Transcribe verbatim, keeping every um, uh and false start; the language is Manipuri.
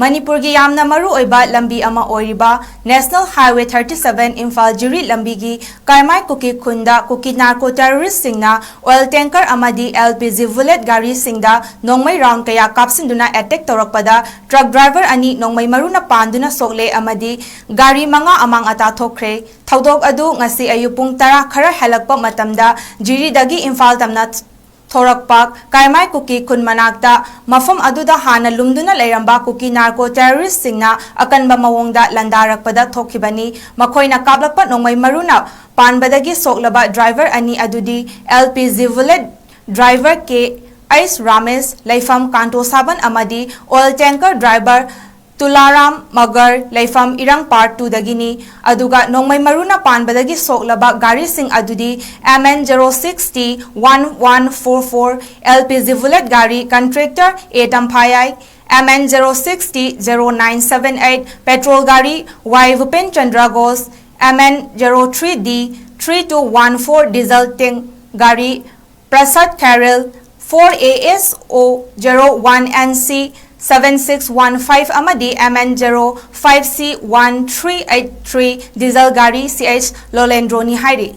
ꯃꯅꯤꯄꯨꯔꯒꯤ ꯌꯥꯝꯅ ꯃꯔꯨ ꯑꯣꯏꯕ ꯂꯝꯕꯤ ꯑꯃ ꯑꯣꯏꯔꯤꯕ National Highway thirty seven Imphal ꯖꯤꯔꯤ ꯂꯝꯕꯤꯒꯤ ꯀꯥꯏꯃꯥꯏ ꯀꯨꯀꯤ ꯈꯨꯟꯗ ꯀꯨꯀꯤ narco terroristꯁꯤꯡꯅ oil tanker ꯑꯃꯗꯤ L P G bullet ꯒꯥꯔꯤꯁꯤꯡꯗ ꯅꯣꯡꯃꯩ round ꯀꯌꯥ ꯀꯥꯞꯁꯤꯟꯗꯨꯅ attack ꯇꯧꯔꯛꯄꯗ truck driver ꯑꯅꯤ ꯅꯣꯡꯃꯩ ꯃꯔꯨꯅ ꯄꯥꯟꯗꯨꯅ ꯁꯣꯛꯂꯦ ꯑꯃꯗꯤ ꯒꯥꯔꯤ ꯃꯉꯥ ꯑꯃꯥꯡ ꯑꯇꯥ ꯊꯣꯛꯈ꯭ꯔꯦ꯫ ꯊꯧꯗꯣꯛ ꯑꯗꯨ ꯉꯁꯤ ꯑꯌꯨꯛ ꯄꯨꯡ ꯇꯔꯥ ꯈꯔ ꯍꯦꯜꯂꯛꯄ ꯃꯇꯝꯗ ꯖꯤꯔꯤꯗꯒꯤ ꯏꯝꯐꯥꯜ ꯇꯝꯅ ꯊꯣꯔꯛꯄ ꯀꯥꯏꯃꯥꯏ ꯀꯨꯀꯤ ꯈꯨꯟ ꯃꯅꯥꯛꯇ ꯃꯐꯝ ꯑꯗꯨꯗ ꯍꯥꯟꯅ ꯂꯨꯝꯗꯨꯅ ꯂꯩꯔꯝꯕ ꯀꯨꯀꯤ narco terroristꯁꯤꯡꯅ ꯑꯀꯟꯕ ꯃꯑꯣꯡꯗ ꯂꯥꯟꯗꯥꯔꯛꯄꯗ ꯊꯣꯛꯈꯤꯕꯅꯤ꯫ ꯃꯈꯣꯏꯅ ꯀꯥꯞꯂꯛꯄ ꯅꯣꯡꯃꯩ ꯃꯔꯨꯅ ꯄꯥꯟꯕꯗꯒꯤ ꯁꯣꯛꯂꯕ driver ꯑꯅꯤ ꯑꯗꯨꯗꯤ L P G bullet driver K H Ramesh, ꯂꯩꯐꯝ ꯀꯥꯟꯇꯣ ꯁꯥꯕꯟ ꯑꯃꯗꯤ oil tanker driver ꯇꯨꯂꯥꯔꯥꯝ ꯃꯒꯔ, ꯂꯩꯐꯝ ꯏꯔꯪ Part two ꯗꯒꯤꯅꯤ꯫ ꯑꯗꯨꯒ ꯅꯣꯡꯃꯩ ꯃꯔꯨꯅ ꯄꯥꯟꯕꯗꯒꯤ ꯁꯣꯛꯂꯕ ꯒꯥꯔꯤꯁꯤꯡ ꯑꯗꯨꯗꯤ M N zero six T one one four four L P G bullet ꯒꯥꯔꯤ contractor A ꯇꯝꯐꯥꯌꯥꯏ, M N zero six T zero nine seven eight petrol ꯒꯥꯔꯤ Y ꯚꯨꯄꯦꯟ Chandra ꯒꯣꯁ, M N zero three D three two one four diesel tank ꯒꯥꯔꯤ ꯄ꯭ꯔꯁꯥꯗ ꯈꯦꯔꯦꯜ, four A S O zero one N C seven six one five ꯑꯃꯗꯤ M N zero five C one three eight three diesel ꯒꯥꯔꯤ C H ꯂꯣꯂꯦꯟꯗ꯭ꯔꯣꯅꯤ ꯍꯥꯏꯔꯤ꯫